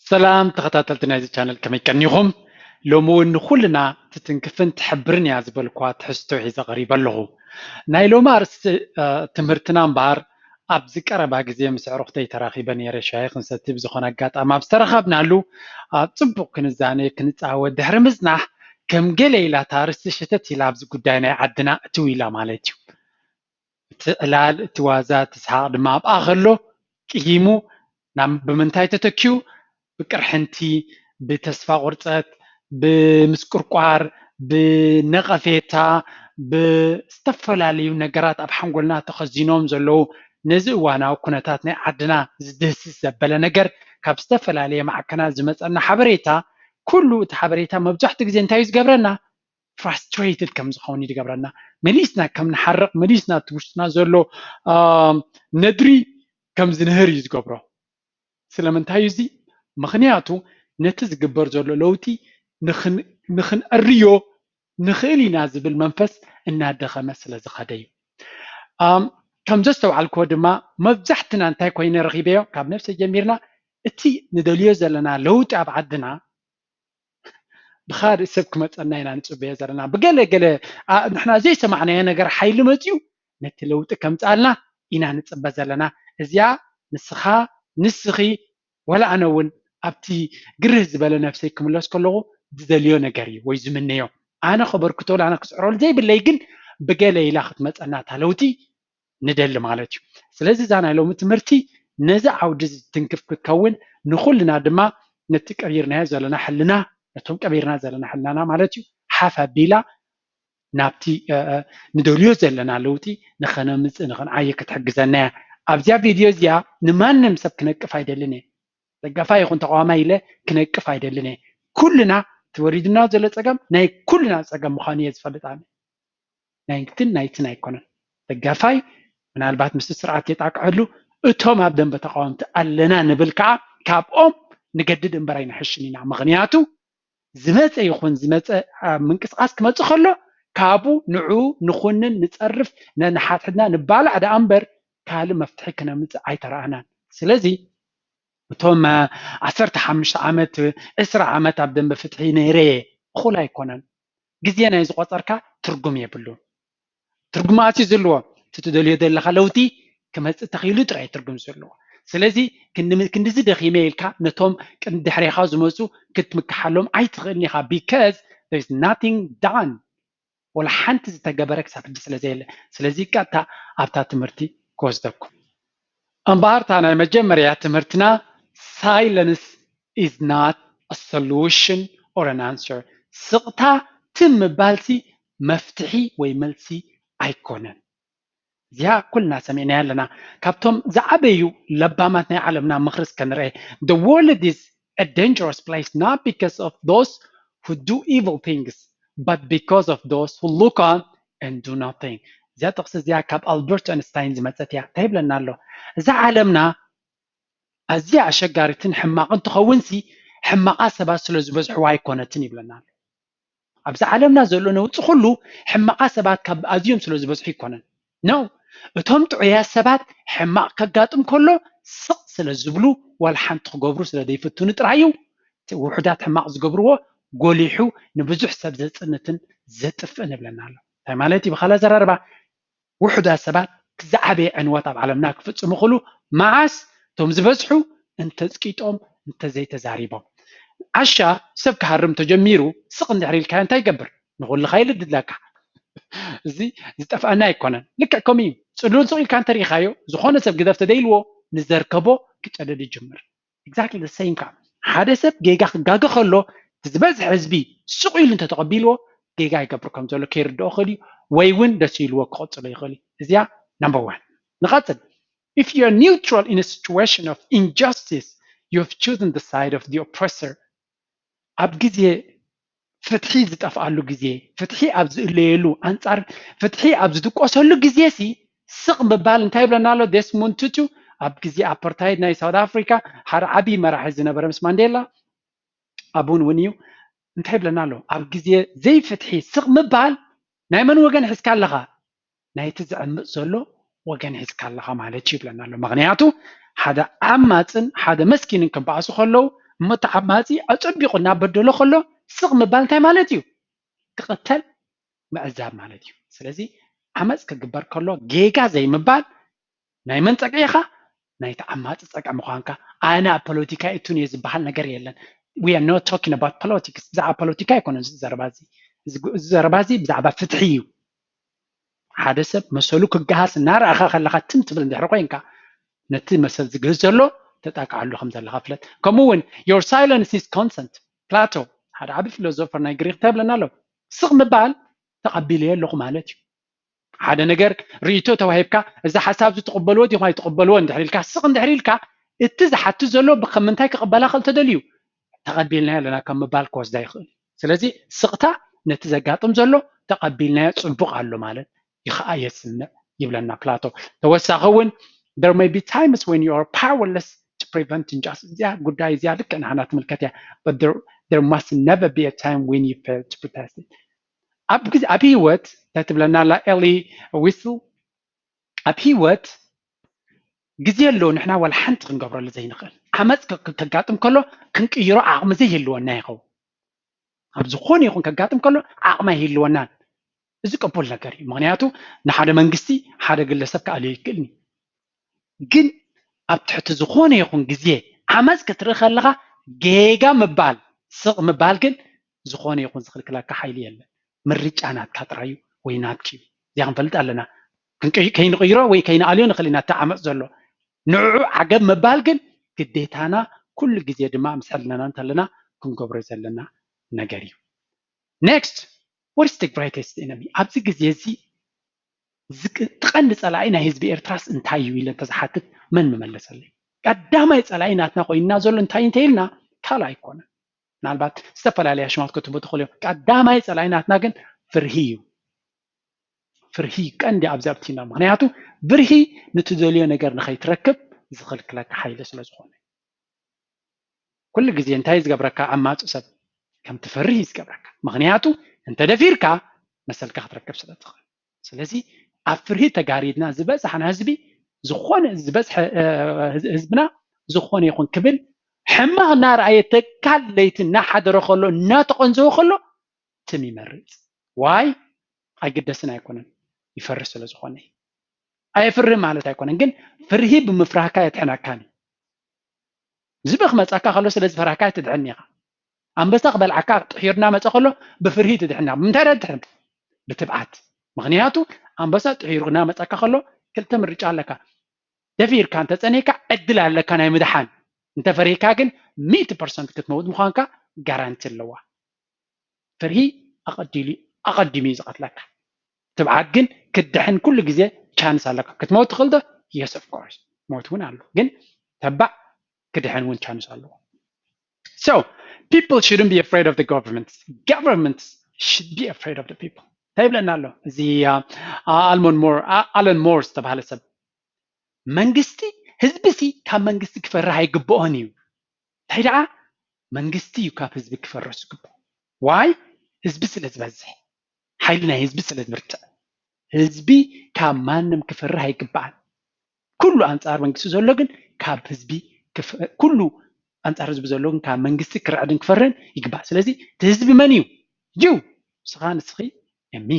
ሰላም ተኸታተልቲ ናይዚ ቻነል፣ ከመይ ቀኒኹም? ሎሚ እውን ንኹልና ትትንክፍን ትሕብርን እያ ዝበልኳ ትሕዝቶ ሒዘ ቀሪበ ኣለኹ። ናይ ሎሚ ኣርእስቲ ትምህርትና እምበኣር ኣብዚ ቀረባ ግዜ ምስ ኣዕሩኽተይ ተራኺበ ነይረ፣ ሻሂ ክንሰቲ ብዝኾነ ኣጋጣሚ ኣብ ዝተረኸብናሉ ኣብ ጽቡቕ ክንዛነ ክንጻወት ድሕሪ ምጽናሕ ከም ገለ ኢላ እታ ኣርእስቲ ሽተት ኢላ ኣብዚ ጉዳይ ናይ ዓድና እትው ኢላ ማለት እዩ። እቲ ዕላል፣ እቲ ዋዛ፣ እቲ ሰሓቕ ድማ ኣብኣ ከሎ ቅሂሙ ናብ ብምንታይ ተተኪኡ? ብቅርሕንቲ፣ ብተስፋ ቁርፀት፣ ብምስቁርቋር፣ ብነቐፌታ፣ ብዝተፈላለዩ ነገራት ኣብ ሓንጎልና ተኸዚኖም ዘለዉ ነዚ እዋናዊ ኩነታት ናይ ዓድና ዝድህስስ ዘበለ ነገር ካብ ዝተፈላለየ ማዕከናት ዝመፀና ሓበሬታ ኩሉ እቲ ሓበሬታ መብዛሕትኡ ግዜ እንታይ እዩ ዝገብረና? ፍራስትሬትድ ከም ዝኸውን እዩ ዝገብረና። መሊስና ከም ንሓርቕ፣ መሊስና እቲ ውሽጥና ዘሎ ነድሪ ከም ዝንህር እዩ ዝገብሮ። ስለምንታይ እዩ እዚ? ምኽንያቱ ነቲ ዝግበር ዘሎ ለውጢ ንኽንዕርዮ ንኽእል ኢና ዝብል መንፈስ እናደኸመ ስለ ዝኸደ እዩ። ከም ዘስተውዓልክዎ ድማ መብዛሕትና እንታይ ኮይነ ረኺበዮ? ካብ ነብሰ ጀሚርና እቲ ንደልዮ ዘለና ለውጢ ኣብ ዓድና ብኻልእ ሰብ ክመፀና ኢና ንፅበዮ ዘለና። ብገለ ገለ ንሕና ዘይሰማዕናዮ ነገር ሓይሊ መፅዩ ነቲ ለውጢ ከምፅኣልና ኢና ንፅበ ዘለና። እዚኣ ንስኻ ንስኺ ወላ ኣነ እውን ኣብቲ ግርህ ዝበለ ነብሰይ ክምለስ ከለኹ ዝደልዮ ነገር እዩ ወይ ዝምነዮ። ኣነ ከበርክተሉ ኣነ ክስዕረሉ ዘይብለይ ግን ብገለ ኢላ ክትመፀና እታ ለውጢ ንደሊ ማለት እዩ። ስለዚ እዛ ናይ ሎሚ ትምህርቲ ነዚ ዓውዲ ዝትንክፍ ክትከውን ንኩልና ድማ ነቲ ቀቢርናዮ ዘለና ሕልና ነቶም ቀቢርና ዘለና ሕልናና ማለት እዩ ሓፍ ኣቢላ ናብቲ ንደልዮ ዘለና ለውጢ ንኸነምፅእ ንኽንዓየ ክትሕግዘና እያ። ኣብዚኣ ቪድዮ እዚኣ ንማንም ሰብ ክነቅፍ ኣይደልን እየ። ደጋፋይ ይኹን ተቃዋማይ ኢለ ክነቅፍ ኣይደልን እየ። ኩልና ተወሪድና ዘሎ ፀገም ናይ ኩልና ፀገም ምዃኑ እየ ዝፈልጥ ኣነ። ናይትን ናይትን ኣይኮነን። ደጋፋይ ምናልባት ምስቲ ስርዓት የጣቅዐሉ፣ እቶም ኣብ ደንበ ተቃወምቲ ኣለና ንብል ከዓ ካብኦም ንገድድ እምበር ኣይንሕሽን ኢና። ምኽንያቱ ዝመፀ ይኹን ዝመፀ ምንቅስቃስ ክመፅእ ከሎ ካብኡ ንዑ ንኹንን ንፀርፍ ንሓድሕድና ንባላዕ ደኣ እምበር ካልእ መፍትሒ ክነምፅእ ኣይተረኣናን። ስለዚ እቶም ዓሰርተ ሓሙሽተ ዓመት ዕስራ ዓመት ኣብ ደንበ ፍትሒ ነይረ እየ እኹል ኣይኮነን። ግዜ ናይ ዝቆፀርካ ትርጉም የብሉን። ትርጉም ኣትዩ ዘለዎ እቲ ትደልዮ ዘለካ ለውጢ ክመፅእ ተኽኢሉ ጥራይ ትርጉም ዘለዎ። ስለዚ ክንድዚ ደኺመ ኢልካ ነቶም ቅድሚ ድሕሬኻ ዝመፁ ክትምክሓሎም ኣይትኽእልን ኢኻ። Because there is nothing done። ወላ ሓንቲ ዝተገበረ ክሳብ ሕጂ ስለ ዘየለ። ስለዚ ቀጥታ ኣብታ ትምህርቲ ክወስደኩም። እምበኣር እታ ናይ መጀመርያ ትምህርትና silence is not a solution or an answer። ስቕታ ትም ምባልሲ መፍትሒ ወይ መልሲ ኣይኮነን። እዚኣ ኩልና ሰሚዕናያ ኣለና። ካብቶም ዝዓበዩ ለባማት ናይ ዓለምና ምኽሪ እስከ ንርአ። The world is a dangerous place not because of those who do evil things but because of those who look on and do nothing። እዚኣ ጥቕሲ እዚኣ ካብ ኣልበርት ኣንስታይን ዝመፀት እያ። እንታይ ይብለና ኣሎ? እዛ ዓለምና ኣዝያ ኣሸጋሪትን ሕማቕን ትኸውንሲ ሕማቓ ሰባት ስለ ዝበዝሕዋ ኣይኮነትን ይብለና ኣሎ። ኣብዚ ዓለምና ዘሎ ነውፂ ኩሉ ሕማቓ ሰባት ካብ ኣዝዮም ስለ ዝበዝሑ ኣይኮነን። No፣ እቶም ጥዑያት ሰባት ሕማቕ ከጋጥም ከሎ ስቕ ስለ ዝብሉ ዋላ ሓንቲ ክገብሩ ስለ ዘይፍትኑ ጥራይ እዩ። እቲ ውሑዳት ሕማቕ ዝገብርዎ ጎሊሑ ንብዙሕ ሰብ ዘፅንትን ዘጥፍእን ይብለና ኣሎ። እንታይ ማለት እዩ? ብኻልእ ኣዘራርባ ውሑዳት ሰባት ዝዓበየ ዕንወት ኣብ ዓለምና ክፍፅሙ ክሉ መዓስ እቶም ዝበዝሑ እንተፅቂጦም እንተዘይተዛሪቦም። ዓሻ ሰብ ክሃርም ተጀሚሩ ስቕ እንድሕር ኢልካዮ እንታይ ይገብር? ንኹልኻ እዩ ልድለካ። እዚ ዝጠፍኣና ኣይኮነን። ልክዕ ከምኡ እዩ። ፅሉል ስቕ ኢልካ እንተሪኢኻዮ ዝኾነ ሰብ ግደፍ ተደይልዎ ንዘርከቦ ክጨደድ ይጅምር። Exactly the same ከዓ ሓደ ሰብ ጌጋ ክጋገ ከሎ እቲ ዝበዝሐ ህዝቢ ስቕ ኢሉ እንተተቐቢልዎ ጌጋ ይገብር ከም ዘሎ ከይርድኦ ይኽእል እዩ ወይ እውን ደስ ኢልዎ ክቐፅሎ ይኽእል እዩ። እዚኣ number one። ንቐፅል። If you are neutral in a situation of injustice, you have chosen the side of the oppressor። ኣብ ግዜ ፍትሒ ዝጠፍኣሉ ግዜ፣ ፍትሒ ኣብ ዝእለየሉ፣ ኣንጻር ፍትሒ ኣብ ዝድቆሰሉ ግዜ ሲ ስቕ ምባል እንታይ ይብለና ኣሎ? ዴስሞንድ ቱቱ ኣብ ግዜ ኣፓርታይድ ናይ ሳውት ኣፍሪካ ሓደ ዓብዪ መራሒ ዝነበረ ምስ ማንዴላ ኣብኡን እውን እዩ። እንታይ ይብለና ኣሎ? ኣብ ግዜ ዘይፍትሒ ስቕ ምባል ናይ መን ወገን ሒዝካ ኣለኻ? ናይቲ ዝዕምፅ ዘሎ ወገን ሒዝካ ኣለኻ ማለት እዩ ይብለና ኣሎ። ምኽንያቱ ሓደ ዓማፅን ሓደ መስኪንን ክበኣሱ ከለዉ እሞ እቲ ዓማፂ ኣፀቢቑ እናበደሎ ከሎ ስቕ ምባል እንታይ ማለት እዩ? ክቕተል ምዕዛብ ማለት እዩ። ስለዚ ዓመፅ ክግበር ከሎ ጌጋ ዘይምባል ናይ መን ፀግዒ ኢኻ? ናይቲ ዓማፂ ፀግዒ ምዃንካ። ኣነ ኣብ ፖለቲካ እቱን እየ ዝበሃል ነገር የለን። We are not talking about politics። ብዛዕባ ፖለቲካ ኣይኮነን እዚ ዘረባ እዚ። እዚ ጉ- እዚ ዘረባ እዚ ብዛዕባ ፍትሒ እዩ። ሓደ ሰብ መሰሉ ክገሃስ እናረኣኻ ከለኻ ትም ትብል እንድሕሪ ኮይንካ ነቲ መሰል ዝግህስ ዘሎ ተጣቅዓሉ ከም ዘለኻ ፍለጥ። ከምኡ እውን your silence is consent። ፕላቶ ሓደ ዓቢ ፊሎዞፈር ናይ ግሪክ እንታይ ይብለና ኣሎ? ስቕ ምባል ተቐቢለዮ ኣለኹ ማለት እዩ። ሓደ ነገር ርእይቶ ተዋሂብካ እዚ ሓሳብ እዚ ትቕበልዎ ዲኹም ኣይትቕበልዎ እንድሕር ኢልካ ስቕ እንድሕር ኢልካ እቲ ዝሓቱ ዘሎ ብከም ምንታይ ክቕበላ ክእል ተደልዩ ተቐቢልናዮ ኣለና ከም ምባል ክወስዳ ይኽእል። ስለዚ ስቕታ ነቲ ዘጋጥም ዘሎ ተቐቢልናዮ ጽቡቕ ኣሎ ማለት ይኸኣ የስምዕ ይብለና ፕላቶ። ተወሳኺ እውን there may be times when you are powerless to prevent injustice። እዚኣ ጉዳይ እዚኣ ልክዕ ንዓና ትምልከት እያ። But there, there must never be a time when you fail to protest it። ኣብ ግዜ ኣብ ህይወት እንታይ ትብለና ኣላ ኤሊ ዊስል? ኣብ ህይወት ግዜ ኣለዎ ንሕና ዋላ ሓንቲ ክንገብረሉ ዘይንኽእል። ዓመፅ ከ- ከጋጥም ከሎ ክንቅይሮ ዓቕሚ ዘይህልወና ይኸውን። ኣብ ዝኾነ ይኹን ከጋጥም ከሎ ዓቕሚ ኣይህልወናን። እዚ ቅቡል ነገር እዩ። ምክንያቱ ንሓደ መንግስቲ ሓደ ግለሰብ ክኣልዮ ይክእልኒ። ግን ኣብ ትሕቲ ዝኾነ ይኹን ግዜ ዓመፅ ክትርኢ ከለኻ ጌጋ ምባል ስቕ ምባል ግን ዝኾነ ይኹን ዝኽልክለካ ሓይሊ የለን። ምርጫ ናትካ ጥራዩ ወይ ናትኪ እዩ። እዚኣ ክንፈልጥ ኣለና። ክንቀይ- ከይንቕይሮ ወይ ከይንኣልዮ ንኽእል ኢና እቲ ዓመፅ ዘሎ። ንዕዑ ዓገብ ምባል ግን ግዴታና ኩሉ ግዜ ድማ ምስ ሕልናና እንተለና ክንገብሮ ዘለና ነገር እዩ። Next, what is the greatest enemy? ኣብዚ ግዜ እዚ ዝቅ- እቲ ቀንዲ ፀላኢ ናይ ህዝቢ ኤርትራስ እንታይ እዩ ኢለ እንተዝሓትት መን ምመለሰለይ? ቀዳማይ ፀላኢ ናትና ኮይንና ዘሎ እንታይ እንተኢልና ካልእ ኣይኮነን። ምናልባት ዝተፈላለያ ሽማት ክትህቡ ትኽእሉ እዮም። ቀዳማይ ፀላኢ ናትና ግን ፍርሂ እዩ። ፍርሂ ቀንዲ ኣብዚ ኣብቲና። ምክንያቱ ፍርሂ ንትደልዮ ነገር ንኸይትረክብ ዝኽልክለካ ሓይሊ ስለ ዝኾነ። ኩሉ ግዜ እንታይ ዝገብረካ? ዓማፁ ሰብ ከም ትፈርህ እዩ ዝገብረካ። ምክንያቱ እንተ ደፊርካ መሰልካ ክትረክብ ስለ ትኽእል። ስለዚ ኣብ ፍርሂ ተጋሪድና ዝበፅሓና ህዝቢ ዝኾነ ዝበፅሐ እ፣ ህዝብና ዝኾነ ይኹን ክብል ሕማቕ እናረኣየ ተካል ለይቲ እናሓደረ ከሎ እናተቐንዘወ ከሎ ትም ይመርፅ። ዋይ ኣይግደስን ኣይኮነን ይፈርህ ስለ ዝኾነ። ኣየፍርህ ማለት ኣይኮነን ግን ፍርሂ ብምፍራህካ የድሕነካን እዩ። ዝብኢ ክመፀካ ከሎ ስለ ዝፈራህካ ትድሕን ኢኻ። ኣንበሳ ክበልዓካ ጥሒሩ እናመፀ ከሎ ብፍርሂ ትድሕን ኢኻ። ብምንታይ ዶ ትድሕን? ብትብዓት። ምክንያቱ ኣንበሳ ጥሒሩ እናመፀካ ከሎ ክልተ ምርጫ ኣለካ። ደፊርካ እንተፀኒሕካ ዕድል ኣለካ ናይ ምድሓን። እንተፈሪህካ ግን ሚእቲ ፐርሰንት ክትመውት ምዃንካ ጋራንቲ ኣለዋ። ፍርሂ ኣቐዲሉ ኣቐዲሙ እዩ ዝቐትለካ። ትብዓት ግን ክትድሕን ኩሉ ግዜ ቻንስ ኣለካ። ክትመውት ትኽእል ዶ? Yes, of course። ሞት እውን ኣሎ። ግን ተባዕ ክድሕን እውን ቻንስ ኣለዎ። So people shouldn't be afraid of the government. Government should be afraid of the people። እንታይ ይብለና ኣሎ? እዚ ኣልሞን ሞር ኣለን ሞር ዝተባሃለ ሰብ መንግስቲ ህዝቢ ሲ ካብ መንግስቲ ክፈርህ ኣይግብኦን እዩ። እንታይ ደኣ መንግስቲ እዩ ካብ ህዝቢ ክፈርህ ዝግብኦ። ዋይ ህዝቢ ስለ ዝበዝሕ ሓይሊ ናይ ህዝቢ ስለ ዝብርትዕ ህዝቢ ካብ ማንም ክፈርህ ኣይግባኣን። ኩሉ ኣንፃር መንግስቲ ዘሎ ግን ካብ ህዝቢ ክፍ- ኩሉ ኣንፃር ህዝቢ ዘሎ ግን ካብ መንግስቲ ክርዕድን ክፈርህን ይግባእ። ስለዚ እቲ ህዝቢ መን እዩ? You ንስኻ ንስኺ እሚ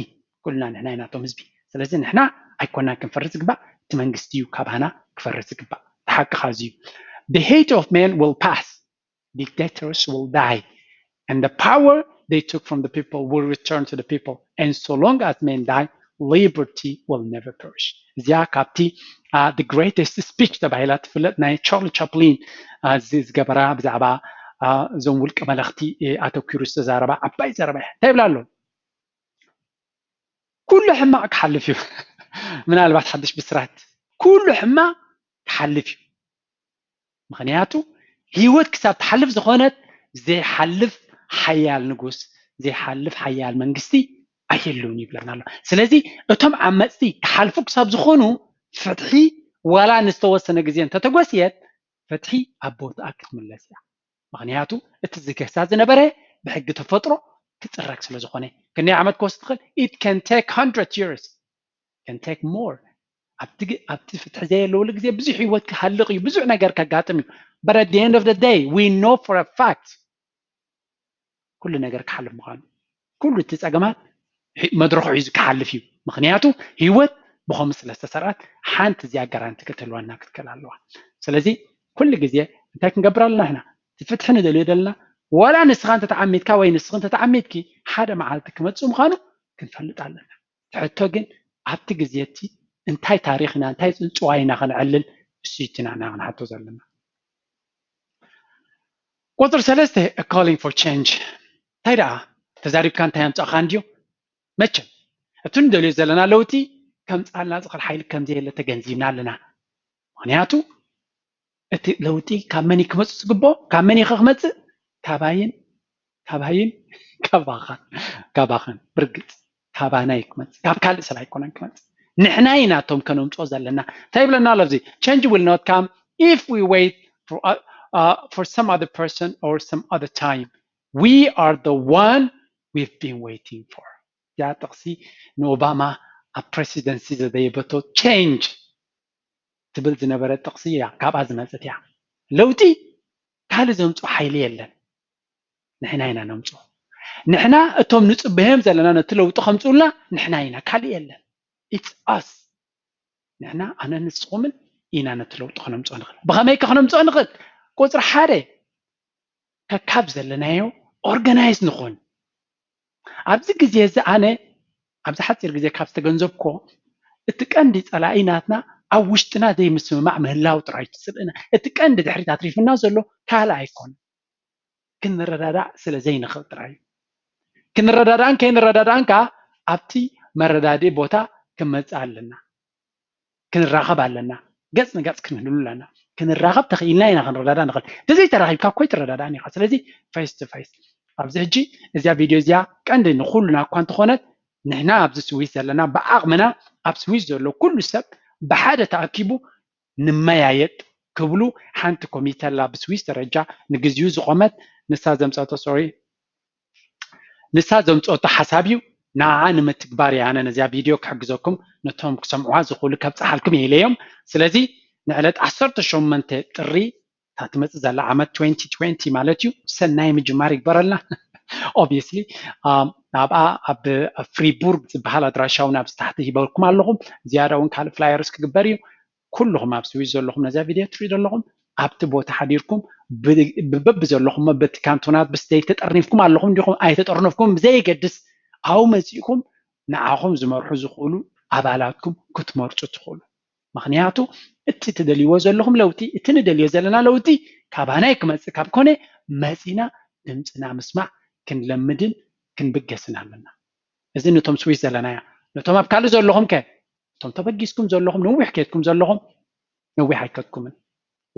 ኩልና ንሕና ኢና እቶም ህዝቢ። ስለዚ ንሕና ኣይኮናን ክንፈርህ ዝግባእ እቲ መንግስቲ እዩ ካባና ክፈርህ ዝግባእ። ሓቅኻ እዚ እዩ። The hate of man will pass. Dictators will die and the power they took from the people will return to the people. And so long as men die, liberty will never perish. እዚኣ ካብቲ the greatest speech ተባሂላ ትፍለጥ ናይ ቻርሊ ቻፕሊን ዝገበራ ብዛዕባ እዞም ውልቀ መለኽቲ ኣተኪሩ ዝተዛረባ ዓባይ ዘረባ እያ። እንታይ ይብላ ኣሎ? ኩሉ ሕማቕ ክሓልፍ እዩ። ምናልባት ሓድሽ ብስራት ኩሉ ሕማቕ ክሓልፍ እዩ። ምክንያቱ ህይወት ክሳብ ትሓልፍ ዝኾነት ዘይሓልፍ ሓያል ንጉስ ዘይሓልፍ ሓያል መንግስቲ ኣይህልውን ይብለና ኣሎ። ስለዚ እቶም ዓመፅቲ ክሓልፉ ክሳብ ዝኾኑ ፍትሒ ዋላ ንዝተወሰነ ግዜ እንተተጎስየት ፍትሒ ኣብ ቦትኣ ክትምለስ እያ። ምክንያቱ እቲ ዝገሳ ዝነበረ ብሕጊ ተፈጥሮ ክፅረግ ስለ ዝኾነ ክንደይ ዓመት ክወስድ ትኽእል? It can take hundred years, can take more። ኣብቲ ግ- ኣብቲ ፍትሒ ዘየለውሉ ግዜ ብዙሕ ህይወት ክሃልቕ እዩ፣ ብዙሕ ነገር ከጋጥም እዩ። But at the end of the day, we know for a fact ኩሉ ነገር ክሓልፍ ምዃኑ፣ ኩሉ እቲ ጸገማት መድረኹ ሒዙ ክሓልፍ እዩ። ምኽንያቱ ህይወት ብኸምኡ ስለ ዝተሰርዓት ሓንቲ እዚኣ ጋራንቲ ክትህልወና ክትክእል ኣለዋ። ስለዚ ኩሉ ግዜ እንታይ ክንገብር ኣለና? ንሕና እቲ ፍትሒ ንደልዮ ዘለና፣ ዋላ ንስኻ እንተተዓሚትካ ወይ ንስኺ እንተተዓሚትኪ ሓደ መዓልቲ ክመጽእ ምዃኑ ክንፈልጥ ኣለና። ሕቶ ግን ኣብቲ ግዜ እቲ እንታይ ታሪኽ ኢና እንታይ ጽንጽዋይ ኢና ከነዕልል? እሱ እቲ ንሕና ክንሓቶ ዘለና። ቁፅሪ ሰለስተ calling for change እንታይ ደኣ ተዛሪብካ እንታይ ኣምፃእካ እንድዩ? መቸም እቲ ንደልዮ ዘለና ለውጢ ከምፃልና ዝኽእል ሓይሊ ከምዘየለ ተገንዚብና ኣለና። ምክንያቱ እቲ ለውጢ ካብ መን ክመፅእ ዝግብኦ? ካብ መን ኢኸ ክመፅእ? ካባይን ካባይን ካባኻን ካባኽን ብርግፅ ካባና እዩ ክመፅእ፣ ካብ ካልእ ሰብ ኣይኮነን ክመፅእ። ንሕና ኢና እቶም ከነምፅኦ ዘለና። እንታይ ይብለና ኣሎ ኣብዚ? Change will not come if we wait for, uh, uh, for some other person or some other time. We are the one we've been waiting for. እዚኣ ጥቕሲ ንኦባማ ኣብ ፕረሲደንሲ ዘደየበቶ change ትብል ዝነበረት ጥቕሲ እያ፣ ካብኣ ዝመፀት እያ። ለውጢ ካልእ ዘምፅኦ ሓይሊ የለን። ንሕና ኢና ነምፅኦ። ንሕና እቶም ንፅበዮም ዘለና ነቲ ለውጢ ከምፅኡልና ንሕና ኢና፣ ካልእ የለን። It's us። ንሕና ኣነ ንስኹምን ኢና ነቲ ለውጢ ክነምፅኦ ንኽእል። ብኸመይ ከ ክነምፅኦ ንኽእል? ቁፅሪ ሓደ ከካብ ዘለናዮ organize ንኹን። ኣብዚ ግዜ እዚ ኣነ ኣብዚ ሓፂር ግዜ ካብ ዝተገንዘብኮ እቲ ቀንዲ ፀላኢ ናትና ኣብ ውሽጥና ዘይምስምማዕ ምህላው ጥራይ እዩ ዝፅልእና። እቲ ቀንዲ ድሕሪት ኣትሪፍና ዘሎ ካልእ ኣይኮነ፣ ክንረዳዳእ ስለ ዘይንኽእል ጥራይ እዩ። ክንረዳዳእን ከይንረዳዳእን ከዓ ኣብቲ መረዳድኢ ቦታ ክንመፅእ ኣለና። ክንራኸብ ኣለና። ገፅ ንገፅ ክንህሉ ኣለና። ክንራኸብ ተኽኢልና ኢና ክንረዳዳ ንኽእል። እንተዘይተራኺብካ እኮ ኣይትረዳዳእን ኢኻ። ስለዚ face to face ኣብዚ ሕጂ እዚኣ ቪድዮ እዚኣ ቀንዲ ንኩሉና እኳ እንተኾነት ንሕና ኣብዚ ስዊስ ዘለና ብዓቕምና ኣብ ስዊስ ዘሎ ኩሉ ሰብ ብሓደ ተኣኪቡ ንመያየጥ ክብሉ ሓንቲ ኮሚተ ኣላ ብስዊስ ደረጃ ንግዚኡ ዝቆመት ንሳ ዘምፀቶ sorry ንሳ ዘምፀቶ ሓሳብ እዩ። ንዓ ንምትግባር እየ ኣነ ነዚኣ ቪድዮ ክሕግዘኩም ነቶም ክሰምዑዋ ዝኽእሉ ከብፅሓልኩም እየ ኢለዮም። ስለዚ ንዕለት ዓሰርተ ሸሞንተ ጥሪ እታ ትመፅእ ዘላ ዓመት twenty twenty ማለት እዩ። ሰናይ ምጅማር ይግበረልና። Obviously ኣብኣ ኣብ ፍሪቡርግ ዝበሃል ኣድራሻ እውን ኣብዚ ታሕቲ ሂበልኩም ኣለኹም። ዝያዳ እውን ካልእ flyers ክግበር እዩ። ኩልኹም ኣብ ስዊስ ዘለኹም ነዛ ቪድዮ ትሪኡ ዘለኹም ኣብቲ ቦታ ሓዲርኩም ብበቢ ዘለኹም በቲ ካንቶናት ብስተይ ተጠርኒፍኩም ኣለኹም እንዲኹም ኣይተጠርነፍኩም ብዘየገድስ ኣብኡ መፂእኩም ንዓኹም ዝመርሑ ዝኽእሉ ኣባላትኩም ክትመርፁ ትኽእሉ። ምኽንያቱ እቲ ትደልይዎ ዘለኹም ለውጢ እቲ ንደልዮ ዘለና ለውጢ ካባናይ ክመፅእ ካብ ኮነ መፂና ድምፅና ምስማዕ ክንለምድን ክንብገስን ኣለና። እዚ ነቶም ስዊስ ዘለናያ ነቶም ኣብ ካልእ ዘለኹም ከ እቶም ተበጊስኩም ዘለኹም ነዊሕ ከድኩም ዘለኹም ነዊሕ ኣይከድኩምን።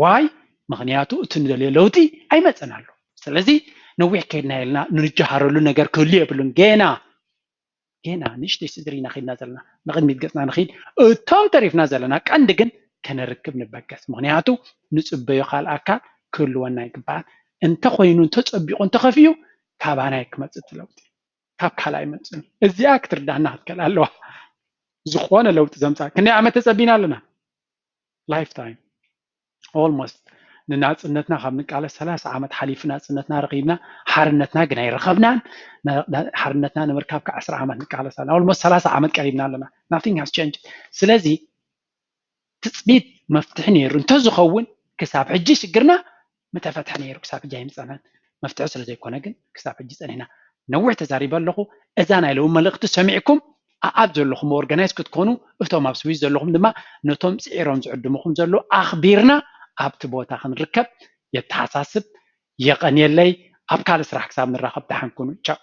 ዋይ ምኽንያቱ እቲ ንደልዮ ለውጢ ኣይመፀን ኣሎ። ስለዚ ነዊሕ ከድና የልና ንጀሃረሉ ነገር ክህሉ የብሉን። ገና ገና ንእሽተይ ስድሪ ኢና ከድና ዘለና ንቕድሚት ገፅና ንኽድ እቶም ተሪፍና ዘለና ቀንዲ ግን ከነርክብ ንበገስ። ምኽንያቱ ንፅበዮ ካልእ ኣካል ክህልወና ይግባእ። እንተኮይኑ እንተፀቢቑ እንተኸፍዩ ካባናይ ክመፅእ እቲ ለውጢ ካብ ካልእ ኣይመፅን። እዚኣ ክትርዳና ክትከል ኣለዋ። ዝኾነ ለውጢ ዘምፃ ክንደይ ዓመት ተፀቢና ኣለና? Lifetime almost ንናፅነትና ካብ ንቃለስ ሰላሳ ዓመት ሓሊፉ ናፅነትና ረኺብና ሓርነትና ግን ኣይረኸብናን። ሓርነትና ንምርካብ ከዓ ዕስራ ዓመት ንቃለስ ኣለና። Almost ሰላሳ ዓመት ቀሪብና ኣለና። Nothing has changed። ስለዚ ትፅቢት መፍትሒ ነይሩ እንተዝኸውን ክሳብ ሕጂ ሽግርና ምተፈትሐ ነይሩ። ክሳብ ሕጂ ኣይምፀናን። መፍትሒ ስለ ዘይኮነ ግን ክሳብ ሕጂ ፀኒሕና። ነዊሕ ተዛሪበ ኣለኹ። እዛ ናይ ሎሚ መልእኽቲ ሰሚዕኩም ኣኣብ ዘለኹም organize ክትኮኑ እቶም ኣብ ስዊስ ዘለኹም ድማ ነቶም ፅዒሮም ዝዕድሙኹም ዘለዉ ኣኽቢርና ኣብቲ ቦታ ክንርከብ የተሓሳስብ። የቐንየለይ። ኣብ ካልእ ስራሕ ክሳብ ንራኸብ ደሓን ኩኑ። ቻው።